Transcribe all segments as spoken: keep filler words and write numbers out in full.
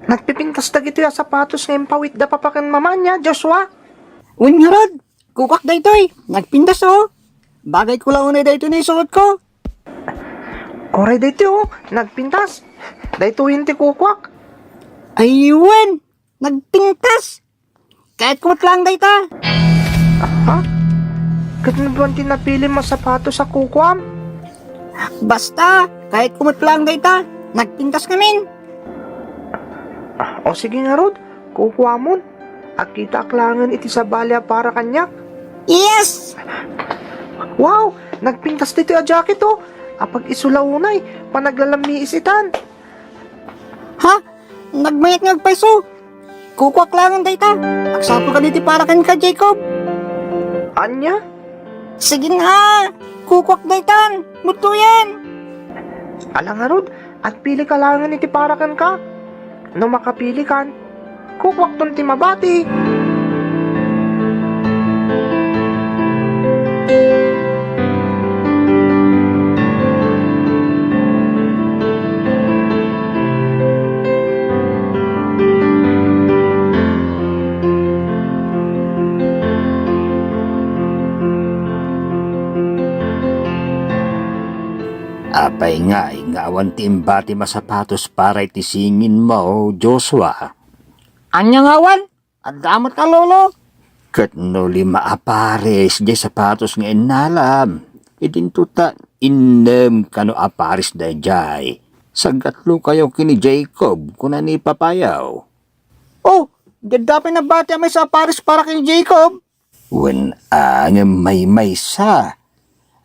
Nagpipintas dagitoy a sapatos nga impawitda papa ken mama ania, Joshua? Wen ngarud, kukuak daytoy. Nagpintas, o. Bagay ko la unay daytoy nga isuot ko. Uray daytoy, o. Nagpintas. Daytoyen ti kukuak. Ay, wen. Nagpintas. Kayatko met laeng dayta. Ha? Ket no ban ti napilim a sapatos a kukuam? Basta, kayatko met laeng dayta. Nagpintas ngamin. Ah, o sige ngarud, kukuamon. Agkitaak laengen iti sabali a para kaniak. Yes! Wow! Nagpintas ditoy a jacket, o. Apag-isu la unay, panaglalammiis itan. Ha? Nagmayat nga agpayso? Kukuak laengen dayta. Agsapul kadi ti para kenka, Jacob. Ania? Sige na. Kukuak daytan. Mutuyan. Ala ngarud, agpilika laengen iti para kenka. No makapilikan, kukuakton ti mabati. Apay ngay nga awan ti imbatim a sapatos para iti singinmo, Joshua? Ania nga awan? Adda met a, Lolo. Ket no lima a pares diay sapatos nga innalam, idinto ta innem kano a pares daydiay. Saggatlokayo ken ni Jacob, kuna ni papayo. O, di adda pay nabati a maysa a pares para ken ni Jacob? Wen a, ngem maymaysa.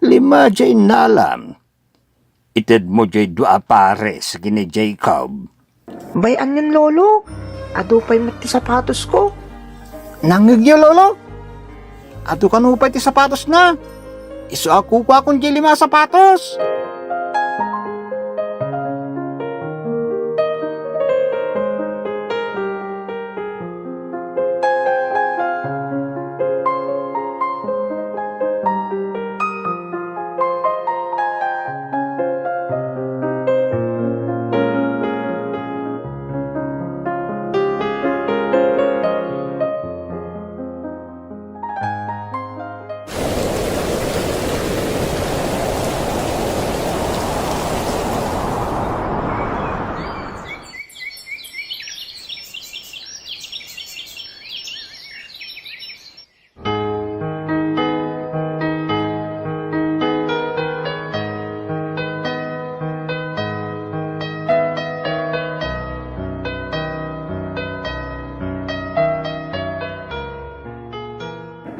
Lima diay innalam. Itedmo diay dua a pares ken ni Jacob. Bay-anyon, Lolo. Adu pay met ti sapatosko. Nangngegyo, Lolo. Adu kano pay ti sapatosna. Isu a kukuakon diay lima a sapatos.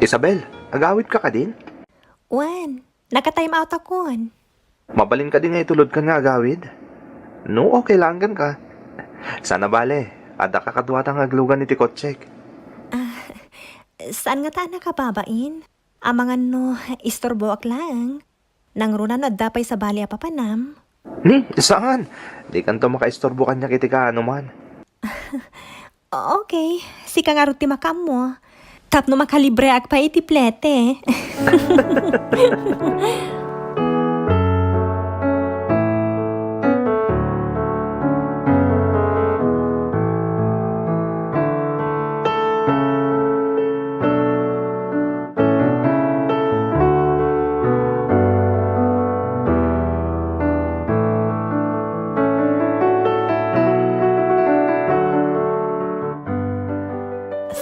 Isabel, agawidka kadin? Wen, nagka-time out akon. Mabalin kadi nga itulodkan nga agawid? No, okay laeng kenka. Saan a bale, addaka kaduata nga aglugan iti kotsek. Ah, saan ngata a nakababain? Amangan no isturboak laeng. Nangruna no adda pay sabali a papanam. Ni, saan? Dikanto makaisturbo kaniak iti kaanoman. Okay, sika ngarud ti makaammo. Tapno makalibreak pay iti plete.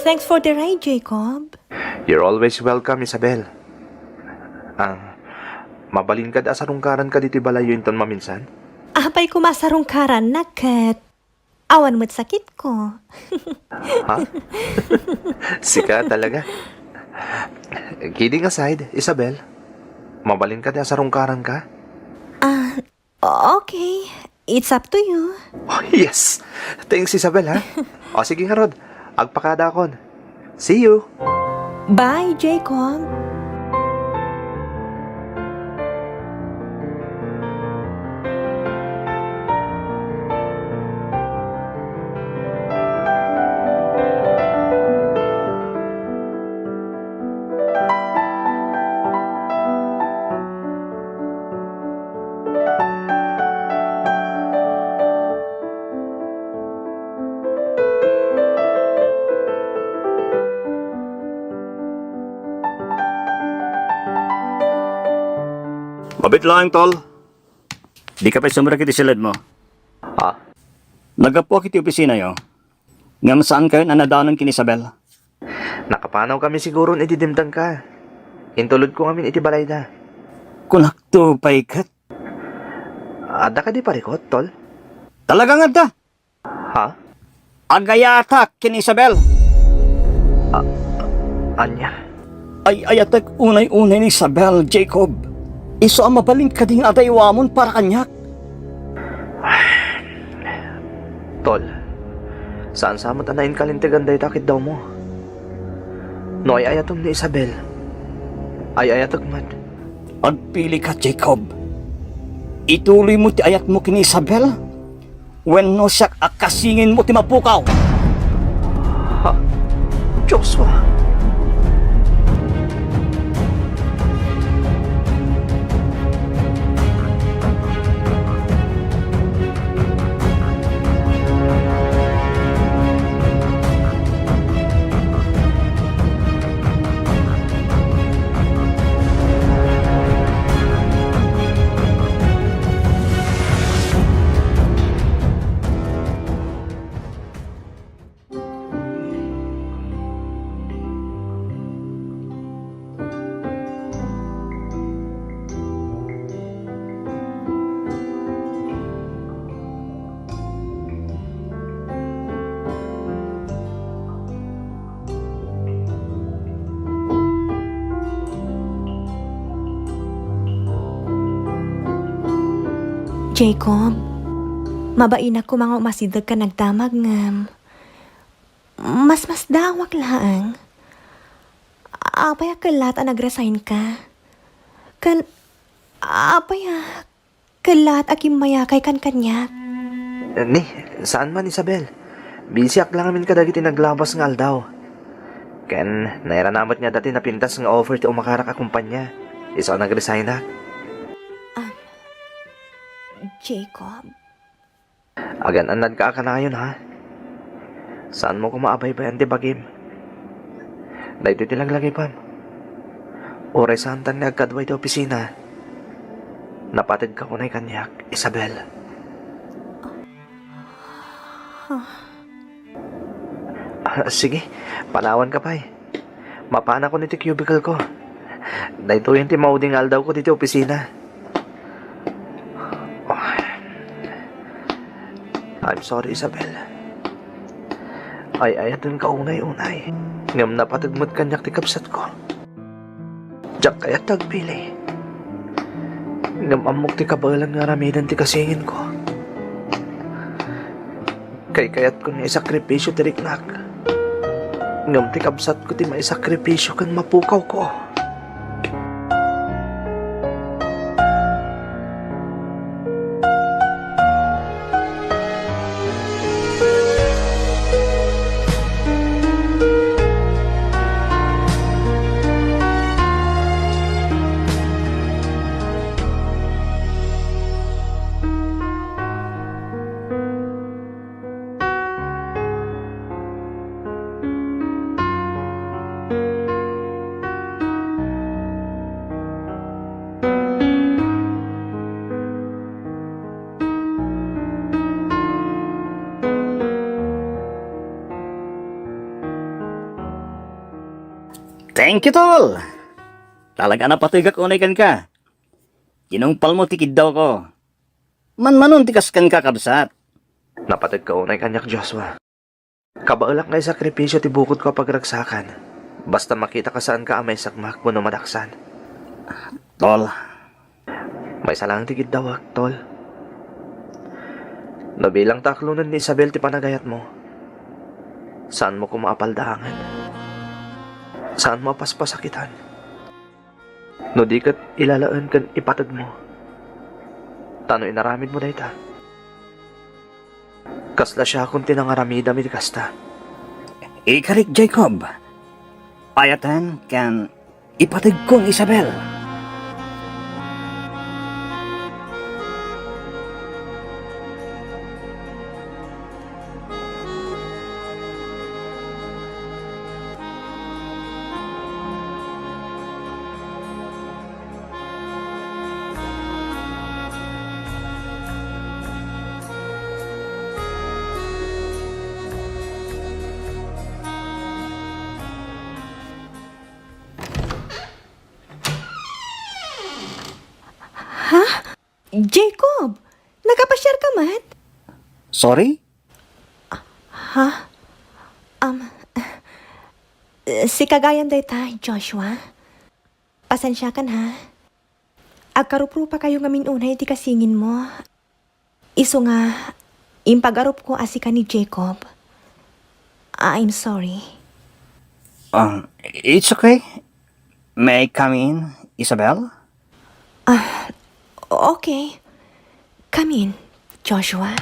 Thanks for the ride, Jacob. You're always welcome, Isabel. Ah, mabalin kad a sarungkaranka ditoy balayyo inton maminsan? Apay koma a sarungkarannak ket awan met sakitko. Ha? Sika talaga. Kidding aside, Isabel, mabalin kad a sarungkaranka? Ah, okay. It's up to you. Oh, yes. Thanks, Isabel, ha? O, sige ngarud. Agpakadakon. See you. Bye, Jacob. Wait lang, tol. Dika pay sumrek iti siledmo. Ha? Naggapuak iti opisinayo. Ngem saankayon a nadanon ken Isabel. Nakapanawkami siguron idi dimtengka. Intulodko ngamin iti balayda. Kunakto pay ket. Adda kadi parikut, tol? Talaga nga adda. Ha? Agayatak ken Isabel. A-, ania? Ay-ayatek unay-unay ni Isabel, Jacob. Isu a mabalin kadi nga adaywamon para kaniak. Tol, saan sa met a nainkalintegan dayta ket dawmo. No ay-ayatom ni Isabel, ay-ayatek met. Agpili ka, Jacob. Ituloy mo ti ayatmo ken Isabel? Wenno siak a kasingin mo ti mapukaw? Ha? Joshua! Jacob, mabainak koma nga umasideg ken nagdamag ngem masmasdaawak laeng. Apay a kellaat a nag-resign ka? Ken apay a kellaat a kimmayakay kan kaniak? Ni, saan man, Isabel. Bisiak la ngamin kadagiti naglabas nga aldaw. Ken nairana met nga adda ti napintas nga offer ti umakarak a kumpanya. Isu a nag-resignak. Um, Jacob? Agan-annadka a kanayon, ha? Saanmo koma a baybay-an ti bagim. Daytoy ti laglagipem. Uray saantan nga agkadua iti opisina, napategka unay kaniak, Isabel. Ah, sige, panawanka pay. Mapanakon iti cubicle ko. Daytoyen ti maudi nga aldawko ditoy opisina. I'm sorry, Isabel. Ay-ayatenka unay-unay. Ngem napateg met kaniak ti kabsatko. Diak kayat ti agpili. Ngem ammok ti kabaelan nga aramiden ti kasinginko. Kaykayatkon nga isakripisio ti riknak. Ngem ti kabsatko ti maisakripisio ken mapukawko. Thank you, tol. Talaga napategak unay kenka. Tinungpalmo ti kiddawko. Manmanon ti kas kenka, kabsat. Napategka unay kaniak, Joshua. Kabaelak nga isakripisio ti bukodko a pagragsakan. Basta makitaka saanka a maisagmak wenno madaksan. Tol. Maysa laeng ti kiddawak, tol. No bilang ta aklonen ni Isabel ti panagayatmo, saanmo koma a paldaangen. Saanmo a paspasakitan. No di ket ilalaen ken ipategmo. Ta no inaramidmo dayta, kasla siakon ti nangaramidam iti kasta. Ikarik, Jacob. Ayaten ken ipategkon, Isabel. Jacob, nakapasiar ka met? Sorry? Ha? Um, sika gayam dayta, Joshua. Pasensiakan, ha? Agkaruprupa kayo ngamin unay iti kasinginmo. Isu nga, impag-arupko a sika ni Jacob. I'm sorry. Um, it's okay. May I come in, Isabel? Ah, okay. Come in, Joshua.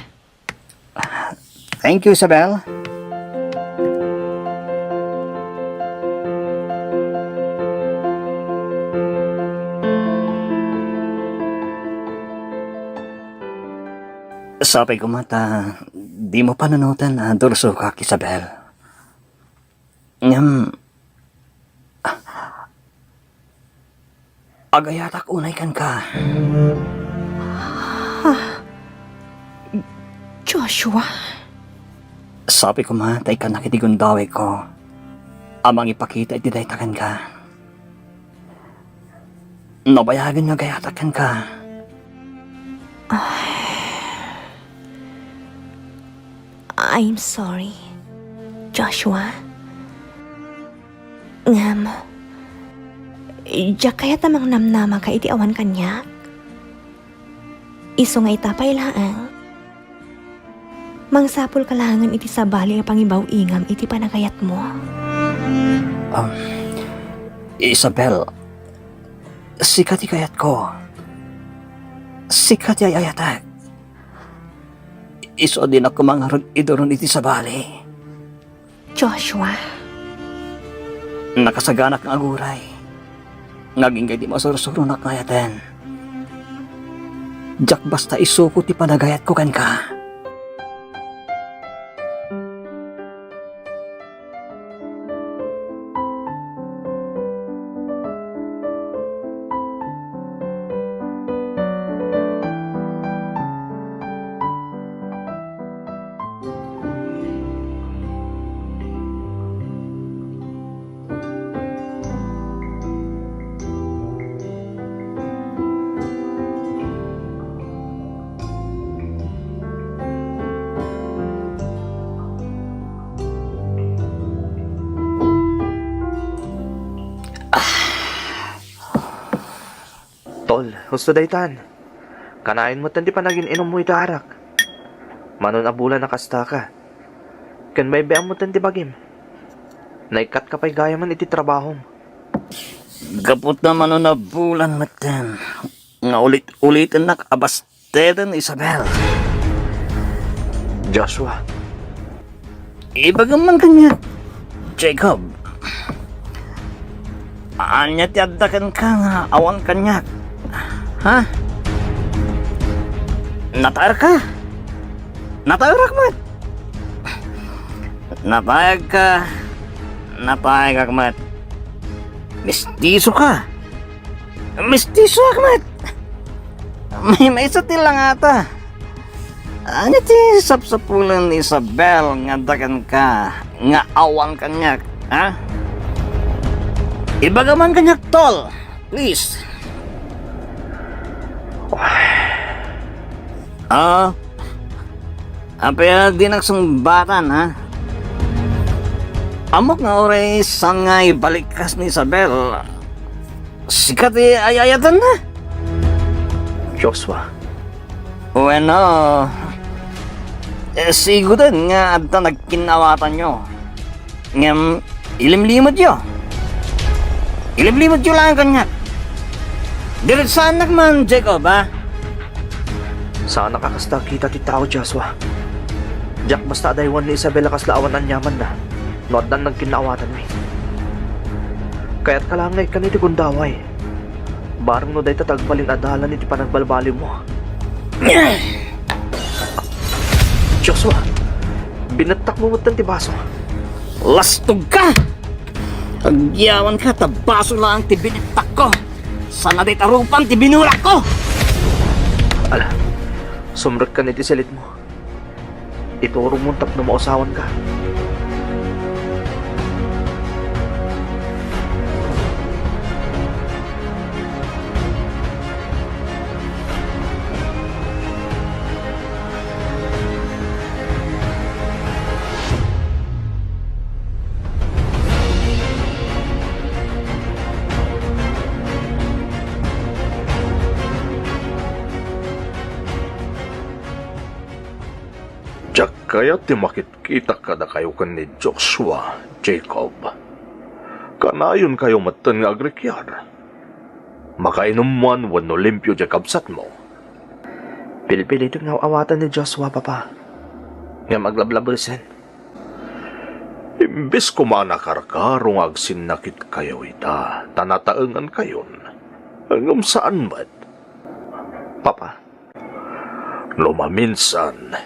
Thank you, Isabel. Sapay koma ta dimo panunoten a durusokak, Isabel. Ngem, agayatak unay kenka. Ah, Joshua? Sapay koma ta ikkannak iti gundawayko a mangipakita iti dayta kenka. Nabayagen nga agayatak kenka. I'm sorry, Joshua. Ngem, diak kayat a mangnamnama ka iti awan kaniak. Isu nga ita pay laeng, mangsapul ka laengen iti sabali a pangibaw-ingam iti panagayatmo. Um, Isabel, sika ti kayatko. Sika ti ay-ayatek. Isu a dinak koma ngarud iduron iti sabali. Joshua. Nakasaganak nga aguray nga agingga iti masursuronak nga ayaten. Diak basta isuko ti panagayatko kenka. Tol, husto daytan. Kanayon metten ti panagin-inummo iti arak. Manon a bulan a kasta ka. Ken baybay-am metten ti bagim. Naikkat ka pay gayamen iti trabahom. Gapu ta manon a bulan metten nga ulit-uliten a basteten, Isabel. Joshua. Ibagam man kaniak, Jacob. Ania ti adda kenka nga awan kaniak? Ha? Nataerka? Nataerak met. Natayagka. Natayagak met. Mistiso ka. Mistisoak met. Maymaysa ti langata. Ania ti sapsapulen ni Isabel nga adda kenka nga awan kaniak, ha? Ibaga man kaniak, tol. Please. Ah, apay a dinak sungbatan, ha? Ammok nga uray saan nga ibalikas ni Isabel, sika ti ay-ayatenna? Joshua. Wenno, eh, siguden nga adda nagkinnawatanyo. Ngem, ilimlimedyo. Ilimlimedyo laeng kaniak. Diretsaannak man, Jacob, ha? Saanak a kasta a kita ti tao, Joshua. Diak basta adaywan ni Isabel a kasla awan aniamanna no addan nagkinnaawatanmi. Kayatka laeng nga ikkan iti gundaway. Bareng no dayta ti agbalin a dalan iti panagbalbaliwmo. Joshua, binettakmo metten ti baso. Lastogka! Agyawanka ta baso laeng ti binettakko. Saan a dayta rupam ti binurakko! Ala, sumrekkan iti silitmo. Iturogmon tapno mausawanka. Kayat ti makitkitak kadakayo ken ni Joshua, Jacob. Kanayonkayo metten nga agrikiar. Makainummoan wenno limpio diay kabsatmo. Pilpilitek nga aw-awatan ni Joshua, Papa. Ngem aglablabesen. Imbes koma a nakarkaro nga agsinnakitkayo ita ta nataengankayon, ngem saan met. Papa. No maminsan,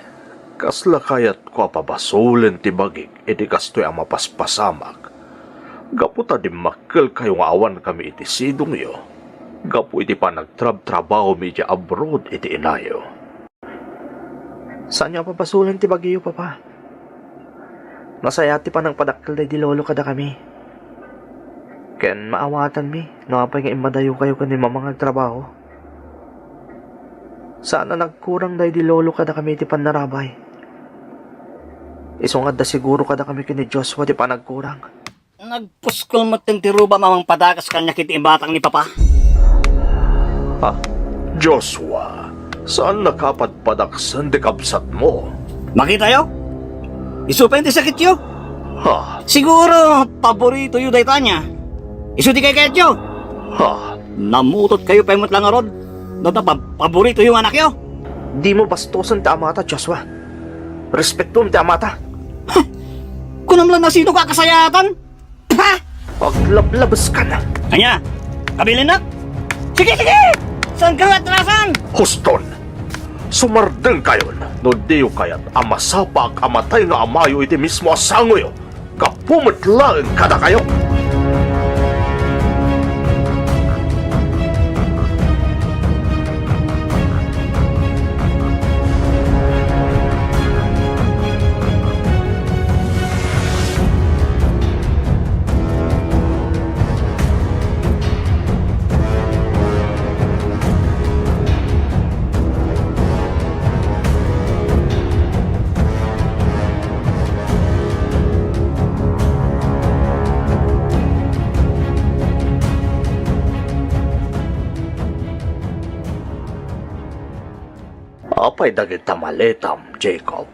kasla kayatko a pabasolen ti bagik iti kastoy a mapaspasamak, gapu ta dimmakkelkayo nga awankami iti sidongyo, gapu iti panagtrabtrabahomi iti abroad iti inayo. Saanyo a pabasolen ti bagiyo, Papa. Nasayaat ti panangpadakkel daydi lolo kadakami. Ken maawatanmi no apay nga immadayokayo ken ni Mama nga agtrabaho. Saan a nagkurang daydi lolo kadakami iti pannarabay. Isu nga adda siguro kadakami ken ni Joshua ti panagkurang. Nagpuskol metten ti ruba a mangpadakas kaniak iti imatang ni Papa. Ha? Joshua, saannaka a padpadaksen ti kabsatmo. Makitayo? Isu pay ti sakityo? Ha? Siguro, paboritoyo dayta ania. Isu ti kaykayatyo? Ha? Namutotkayo pay met la ngarud. No ta pa-, paboritoyo nga anakyo. Dimo bastosen ti amata, Joshua. Respetoem ti amata. Kunam la no sinoka a kasayaatan. Ha? Aglablabeskan. Ania? Kabilinnak? Sige, sige! Saanka nga atrasan? Huston! Sumardengkayon no diyo kayat a masapaak a matay nga amayo iti mismo a sangoyo, gapu met laeng kadakayo. Apay dagita maletam, Jacob?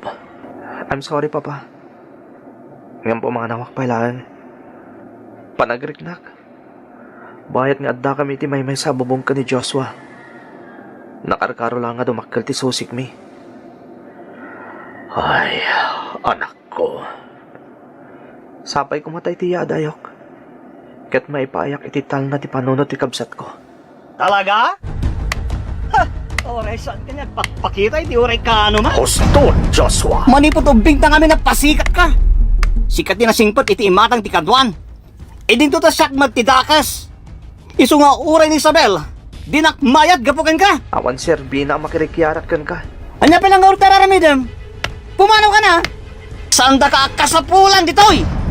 I'm sorry, Papa. Ngem pumanawak pay laeng. Panagriknak. Bayat nga addakami iti maymaysa a bubong ken ni Joshua. Nakarkaro la nga dumakkel ti susikmi. Ay, anakko. Sapay koma ta iti yaadayok. Ket maipaayak iti talna ti panunot ti kabsatko. Talaga? Ha! Uray saan kaniak pakpakita iti uray kaanuma? Huston, Joshua! Manipud ubbingta ngamin a pasikatka. Sika ti nasingpet iti imatang ti kaduan. Idinto ta siak met ti dakes. Isu nga uray ni Isabel, dinak mayat gapu kenka. Awan serbina a makirikyarak kenka. Ania pay la nga urta aramidem? Pumanawka na! Saandaka a kasapulan ditoy!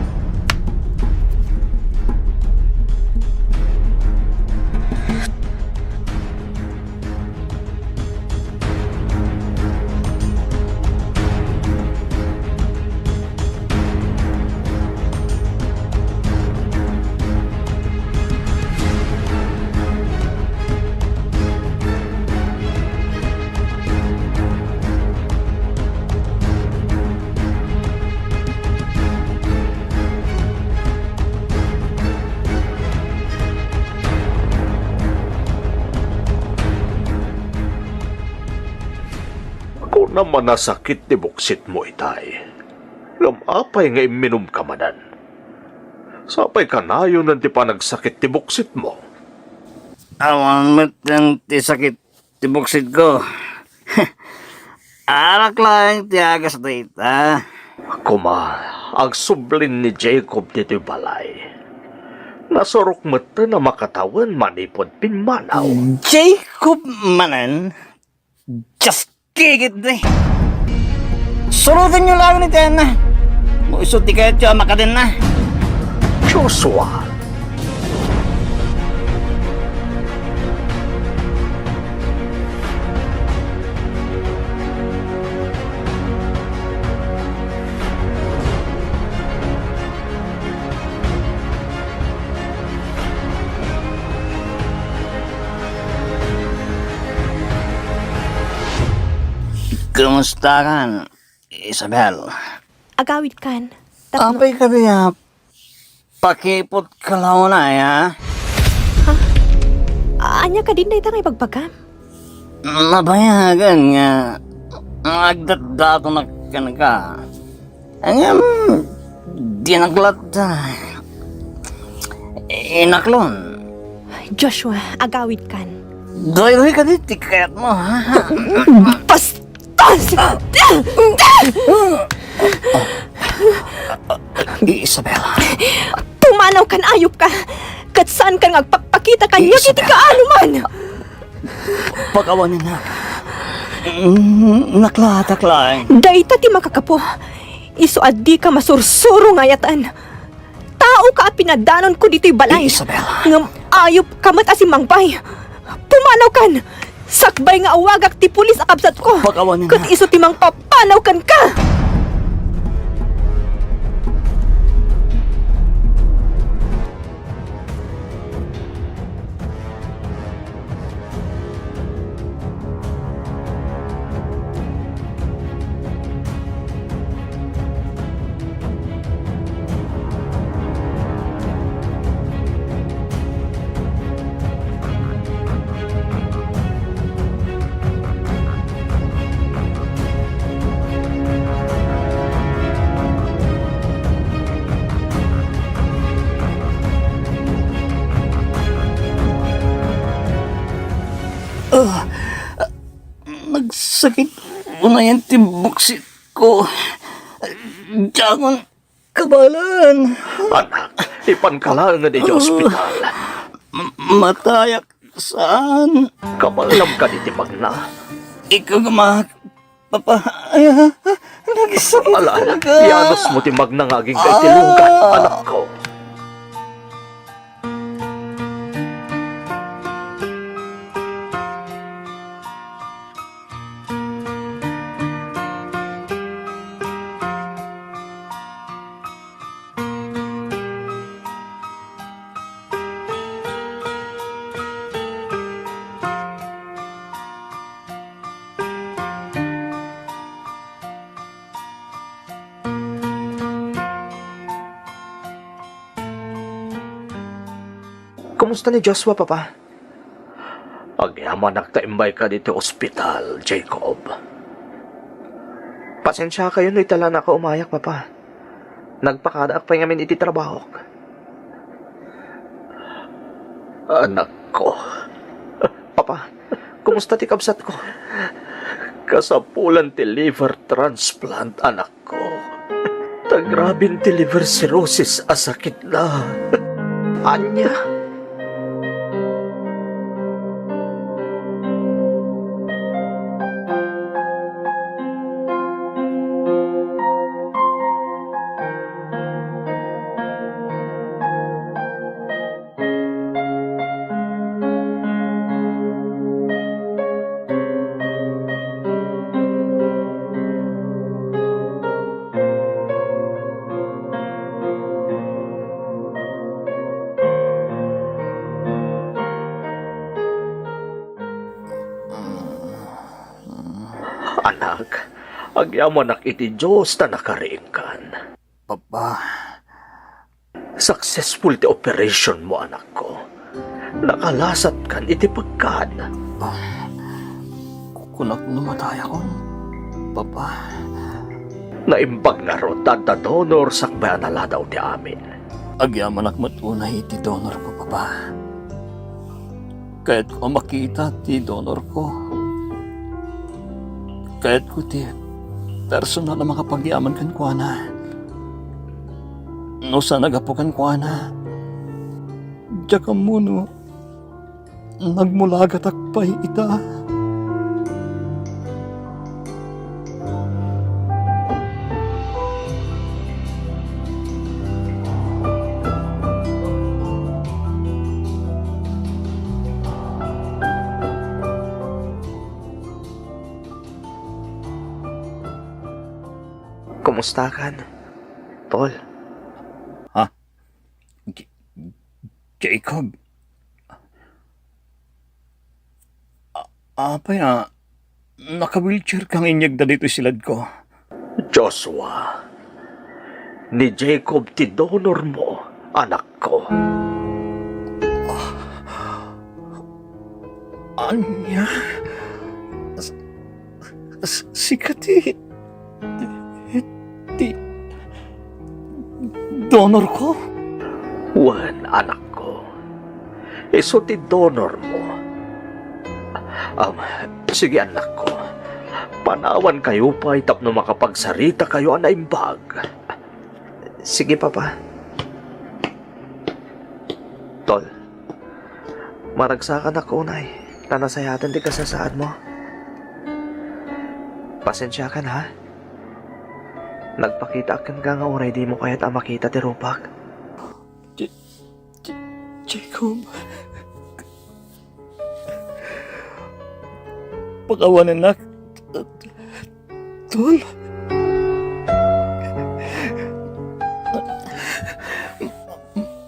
Kunam a nasakit ti buksitmo itay. Ngem apay nga imminumka manen? Sapay kanayonen ti panagsakit ti buksitmo. Awan met ti sakit ti buksitko. Arak laeng ti agas dayta. Koma, agsublin ni Jacob ditoy balay. Nasurok metten a makatawen manipud pimmanaw. Jacob manen? Just kigit di. Surotenyo laeng ni Diana. No isu ti kayatyo a makadenna. Joshua! Kumusta kan? Isabel. Agawidkan. Tapno Apay kadi a pakipot ka launay, ha? Ania kadin dayta nga ibagbagam? Nabayagan nga agdatdatonak kenka. Ngem, dinak latta inaklon. Joshua, agawidkan. Daytoy kadi ti kayatmo, ha? Bastos! Isabel. Pumanawkan, ayupka! Ket saankan nga agpakpakita kaniak iti Isabel. Kaanoman! Pakawanennak. Mm, naklatak laeng. Dayta ti makakapo. Isu a dika masursuro nga ayatan. Taoka a pinadanonko ditoy balay. Isabel. Ngem ayupka met a simmangpay. Pumanawkan! Sakbay nga awagak ti pulis a kabsatko. Pakawanennak. Ket isu ti mangpapanaw kenka. Ah, nagsakit unayen ti buksit ko. Diakon kabaelan. Anak, ipanka laeng iti ospital. M-, matayak saan. Kabaelam kadi ti magna? Ikagmak, Papa. Ay, ah, ah, nagsakit Ala, ala. Talaga. Ianusmo ti magna nga agingga iti lugan, Ah. Anakko. Kumusta ni Joshua, Papa? Agyamanak ta immayka ditoy ospital, Jacob. Pasensiakayo no ita laeng a umayak, Papa. Nagpakadaak pay ngamin iti trabahok. Anakko. Papa, kumusta ti kabsatko? Kasapulan ti liver transplant, anakko. Ta graben ti liver cirrhosis a sakitna. Ania? Anak, agyamanak iti Dios ta nakariingkan. Papa. Successful ti operation mo, anakko. Nakalasatkan iti pagkat. Ah, kunak no matayakon, Papa. Naimbag ngarud ta adda donor sakbay a naladaw ti amin. Agyamanak met unay iti donor ko, Papa. Kayatko a makita ti donor ko. Kayatko ti personal a makapagyaman kenkuana. No saan a gapu kenkuana, diak ammo no nagmulagatak pay ita. Kumustakan, Paul? Ha? J-, Jacob? A-, apay a naka-wheelchair ka nga inyegda ditoy siladko? Joshua, ni Jacob ti donor mo, anakko. Ania? S-, s-, sika ti, ti donorko? Wen, anakko. Isu ti donor mo. Am, sige, anakko. Panawankayo pay tapno makapagsaritakayo a naimbag. Sige, Papa. Tol, maragsakanak unay, ta nasayaten ti kasasaadmo. Pasensiakan, ha? Nagpakitaak kenka nga uray dimo kayat a makita ti rupak. J-, J-, Jacob. Pakawanennak, tol.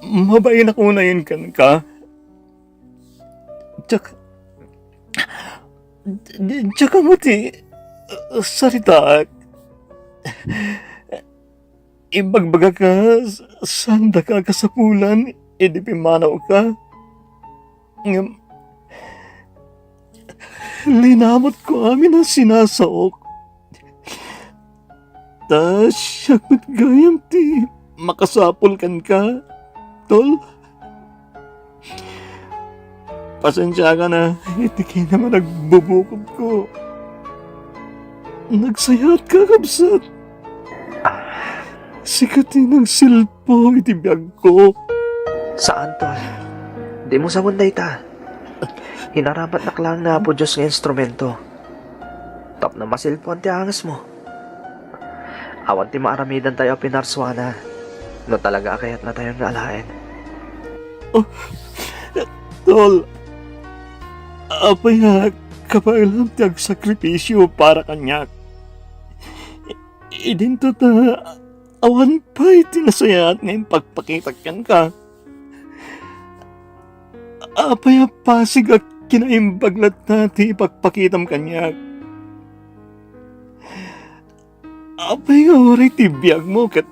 Mabainak unayen kenka. Diak, di-, diak ammo ti, uh, saritaak. Ibagbagak a s-, saandaka a kasapulan idi pimmanawka. Ngem, linamutko amin a sinasaok. Ta siak met gayam ti makasapul kenka, tol. Pasensiakan a iti kinaman a nagbubukodko. Nagsayaatka, kabsat. Sika ti nagsilpo iti biagko. Saan, tol. Dimo sawen dayta. Inaramatnak laeng ni Apo Dios nga instrumento tapno masilpuan ti angesmo. Awan ti maaramidantayo a pinarsuana no talaga a kayatnatayon nga alaen. Oh, tol, apay a kabaelam ti agsakripisio para kaniak? Idinto ta awan pay ti nasayaat nga impagpakitak kenka. Apay a pasig a kinaimbag latta ti ipakpakitam kaniak? Apay nga uray ti biagmo ket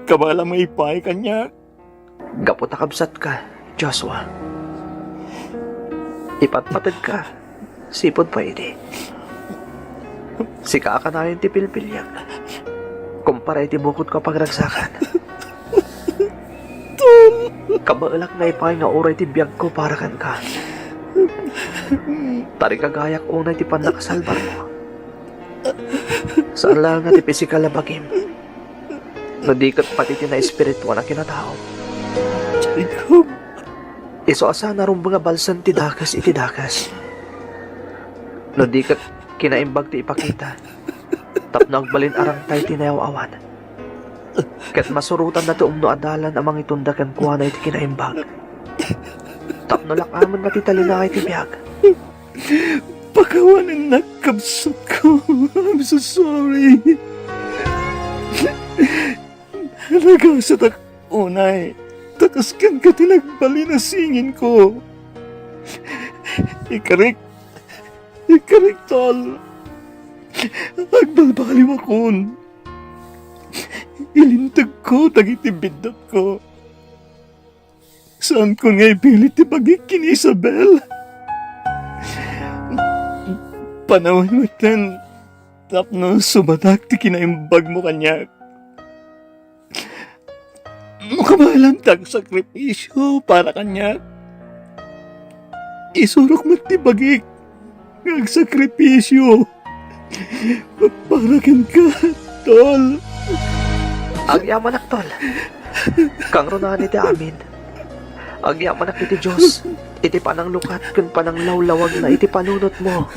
kabaelam nga ipaay kaniak? Gapu ta kabsatka, Joshua. Ipatpateg ka, sipud pay idi. Sika a kanayon ti pilpiliek. Kumpara iti bukodko a pagragsakan. Kabaelak nga ipaay nga uray ti biagko para kenka. Ta rikagayak unay ti pannakasalbarmo. Saan laeng nga ti pisikal a bagim, no di ket pati ti naespirituan a kinataom. Jacob. Isu a saan a rumbeng a balsen ti dakes iti dakes. No di ket kinaimbag ti ipakita, tapno agbalin a rangtay ti nayaw-awan. Ket masurotanna ti umno a dalan a mangitunda kenkuana iti kinaimbag. Tapno lakamenna ti talinaed ti biag. Pakawanennak, kabsatko. I'm so sorry. Nagasatak unay, ta kas kenka ti nagbalin a singinko. Ikarik, ikarik, tol. Agbalbaliwakon. Ilintegko dagiti biddutko. Saanko nga ipilit ti bagik ken Isabel. Panawen metten tapno subadak ti kinaimbagmo kaniak. No kabaelam ti agsakripisio para kaniak, isurok met ti bagik nga agsakripisio para kenka, tol. Agyamanak, tol. Kangrunaan iti amin. Agyamanak iti Dios iti pananglukat ken pananglawlawagna iti panunotmo.